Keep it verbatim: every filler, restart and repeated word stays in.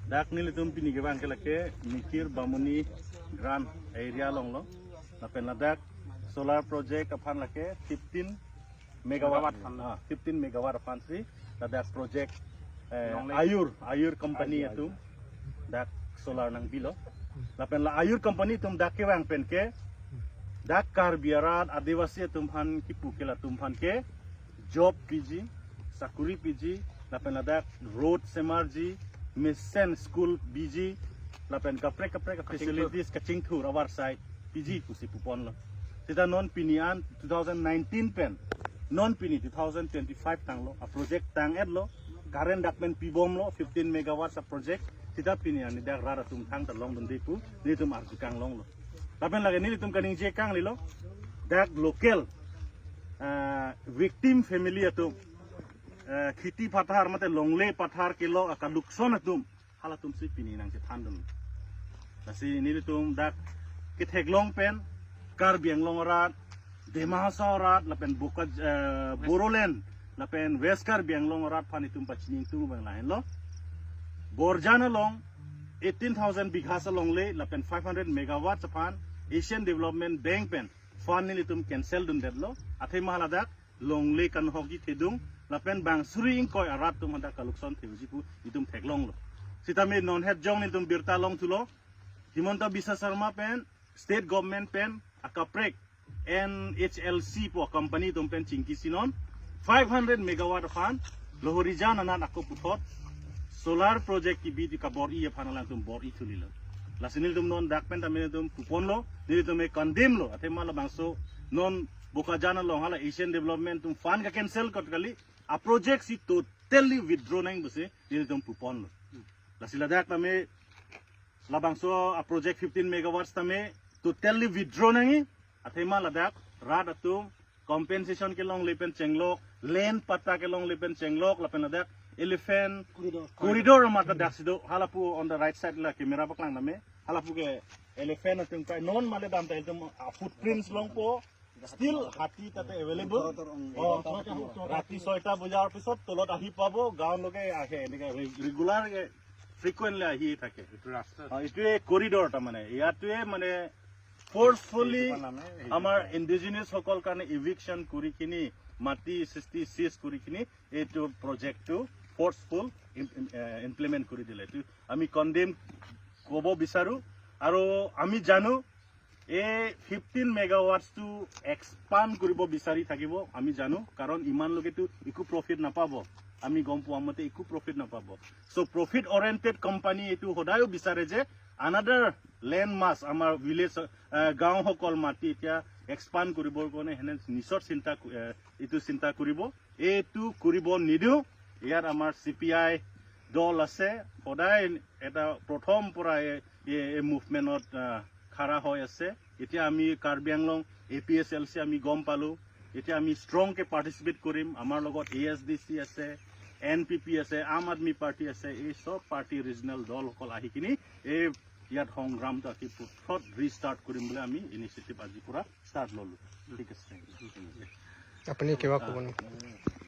Dak nelitum pini kevang ke lake Mikir Bamuni Grant area along lo. Lapen ladak solar project aphan lake fifteen megawatt. Megawatt aphan. Ah, fifteen megawatt aphan si ladak project, eh, Longle. Ayur, Ayur company Ayur, atum Ayur. Dak solar nangpilo. Lapen la Ayur company atum dak kevang pen ke dak Karbi arat Adivasi atum aphan kipu ke latum aphan ke job piji, sakuri piji, lapen ladak road semarji, mesen school biji, lapen kaprek kaprek Kachingthur. Facilities kachingthur avar side piji pusi puponlo. Sita non pini an two thousand nineteen pen, non pini two thousand twenty-five tanglo, a project tang-etlo, current dak pen pibomlo, fifteen megawatts a project, sita pini an dak rat atum thangta longdunde pu nelitum arjukang longlo. Lapen lake nelitum kaningje kanglilo, dak local, ah, victim family atum, ah, Khiti Pathar mate Longle Pathar kelo akalukson atum, halatum si pini nangchethandun. Lasi nelitum dak ketheklong pen Karbi Anglong arat, Dima Hasao arat, lapen Boka, eh, Bodoland, lapen West Karbi Anglong arat aphan itum pachini ingtung abang lahenlo. Borjan along eighteen thousand bighas along le, lapen five hundred megawatts aphan Asian Development Bank pen fund nelitum cancel dundetlo. Athema ladak Longle kanhokji thedung, lapen bang suri ingkoi arat atum hadak kalukson theuji pu itum theklonglo. Sitame non het jong nelitum birta longthulo. Himanta Biswa Sarma pen, state government pen, akaprek N H L C pu company atum pen chingkisinon, five hundred megawatt aphan, Lohorijan anat ako puthot, solar project kibi di kabor-i aphan alangtum bor-i thulilo. Lasi nelitum non dak pen tame nelitum puponlo, nelitum e condemn lo, athema labangso non Bokajan along hala Asian Development atum fund ka cancel kot kali, a project si totally withdraw nang pusi nelitum puponlo. Lasi ladak tame labangso a project fifteen megawatts tame totally withdraw nangji, athema ladak rat atum compensation kelongle pen chenglok, land patta kelongle pen chenglok, lapen ladak elephant corridor, corridor mata dak si do, halapu on the right side la camera paklang name, halapu ke elephant atum kai non male dam ta itum, ah, footprints longpo, still hati tate available. Oh, rati soita bojar pisot tolot ahi pabo, gaon loge ahe, enike re-, regular ke frequently ahi thake. এইটো ৰাস্তা। Ah, এইটোৱে corridor ta mane, ইয়াতে মানে forcefully এইটো কাৰণে আমাৰ indigenous সকল কাৰণে eviction কৰি কিনি মাটি সৃষ্টি seize কৰি কিনি এইটো project টো forceful im-, im-, এ, implement কৰি দিলে। এইটো আমি condemn ক'ব বিচাৰো। আৰু আমি জানো এই fifteen megawatts টো expand কৰিব বিচাৰি থাকিব, আমি জানো, কাৰণ ইমান লোকেতো একো profit নাপাব, আমি গম পোৱা মতে একো profit নাপাব। So profit oriented company এইটো সদায়ো বিচাৰে যে another land mass আমাৰ village, আহ, গাঁওসকল মাটি এতিয়া expand কৰিবৰ কাৰণে হেনে নিজৰ চিন্তা ক-, আহ, এইটো চিন্তা কৰিব। এইটো কৰিব নিদিওঁ। ইয়াত আমাৰ চি পি আই দল আছে, সদায় এটা প্ৰথম পৰা এই, এই, এই মুভমেণ্টত, আহ, খাৰা হৈ আছে। এতিয়া আমি Karbi Anglong A P H L C আমি গম পালো, এতিয়া আমি ষ্ট্ৰংকে পাৰ্টিচিপেট কৰিম। আমাৰ লগত এ এছ ডি চি আছে, এন পি পি আছে, আম আদমী পাৰ্টি আছে, এই চব পাৰ্টি ৰিজনেল দলসকল আহি কিনি এই ইয়াত সংগ্ৰামটো আমি পুনৰ ৰিষ্টাৰ্ট কৰিম বুলি আমি ইনিচিয়েটিভ আজি পৰা ষ্টাৰ্ট ললো। ঠিক আছে, থেংক ইউ। আপুনি কিবা ক'ব নেকি?